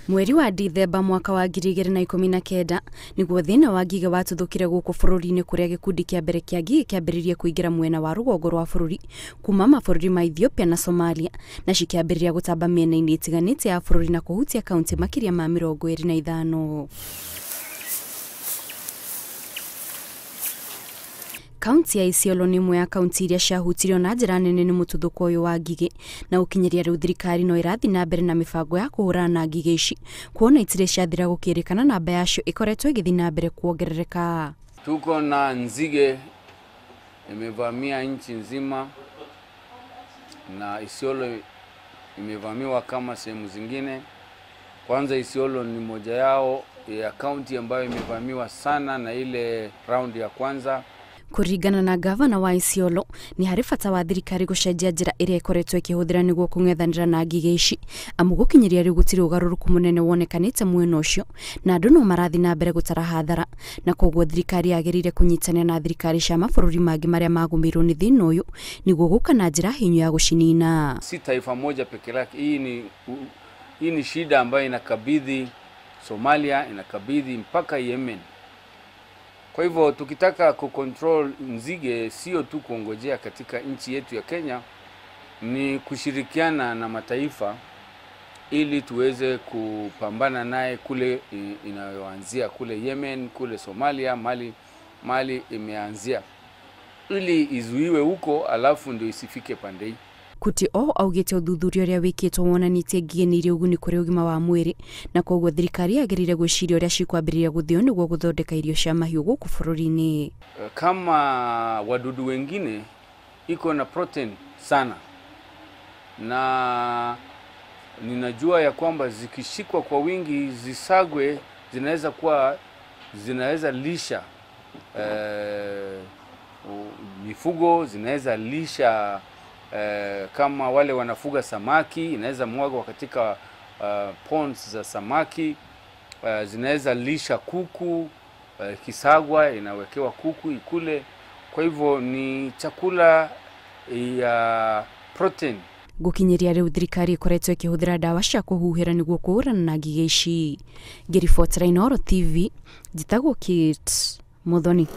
Mweri wa Dithemba mwaka wa 2019 niguo thina wa ngigĩ watuthũkire gũkũ bũrũri-inĩ kũrĩa gĩkundi kĩa mbere kĩa ngigĩ kĩambĩrĩirie kũingĩra mwena wa rũgongo rwa bũrũri kuma mabũrũri ma Ethiopia na Somalia na cikĩambĩrĩria gũtamba mĩena-inĩ ĩtiganĩte ya bũrũri na kũhutia kaunti makĩria ma 25. Kaunti ya Isiolo nĩ ĩmwe ya kaunti iria ciahutirio na njĩra nene nĩ mũtuthũko ũyũ wa ngigĩ na gũkinyĩria rĩu thirikari no ĩrathiĩ na mbere na mĩbango ya kũhũrana na ngigĩ ici kuona itirĩ ciathira gũkĩrĩkana namba yacio ĩkoretwo ĩgĩthiĩ na mbere kuongerereka. Tuko na nzige imevamia nchi nzima na Isiolo imevamiwa kama sehemu zingine. Kwanza Isiolo ni moja yao ya kaunti ambayo imevamiwa sana na ile round ya kwanza. Kũringana na gavana wa Isiolo nĩ harĩ bata wa thirikari gũcenjia njĩra ĩrĩa ĩkoretwo ĩkĩhũthĩra nĩguo kũng'ethanĩra na ngigĩ ici amu gũkinyĩria rĩu gũtirĩ ũgarũrũku mũnene wonekanĩte mwena ũcio na andũ no marathiĩ na mbere gũtara hathara na koguo thirikari yagĩrĩire kũnyitanĩra na thirikari cia mabũrũri mangĩ marĩa magũmĩirwo nĩ thĩna ũyũ nĩguo gũka na njĩra hinyu ya gũcinina. Si taifa moja peke yake, hii ni shida ambayo inakabidhi Somalia, inakabidhi mpaka Yemen. Kwa hivyo tukitaka kucontrol nzige sio tu kuongojea katika nchi yetu ya Kenya, ni kushirikiana na mataifa ili tuweze kupambana naye kule inayoanzia kule Yemen, kule Somalia, mali imeanzia, ili izuiwe huko alafu ndio isifike pande hii. Kuti o augĩte ũthuthuria ũrĩa wĩkĩtwo wonanĩtie ngigĩ nĩ irĩ ũguni kũrĩ ũgima wa mwĩrĩ na koguo thirikari yagĩrĩire gwĩciria ũrĩa cikwambĩrĩria gũthĩo nĩguo gũthondeka irio cia mahiũ gũkũ bũrũri-inĩ. Kama wadudu wengine iko na protein sana, na ninajua ya kwamba zikishikwa kwa wingi zisagwe zinaweza lisha mifugo, zinaweza lisha kama wale wanafuga samaki, inaweza mwagwa katika ponds za samaki, zinaweza lisha kuku, kisagwa inawekewa kuku ikule. Kwa hivyo ni chakula ya protein. Gũkinyĩria rĩu thirikari ĩkoretwo ĩkĩhũthĩra ndawa cia kũhuhĩra nĩguo kũhũrana na ngigĩ ici. Ngĩribotera Inooro TV, njĩtagwo Kate Muthoni.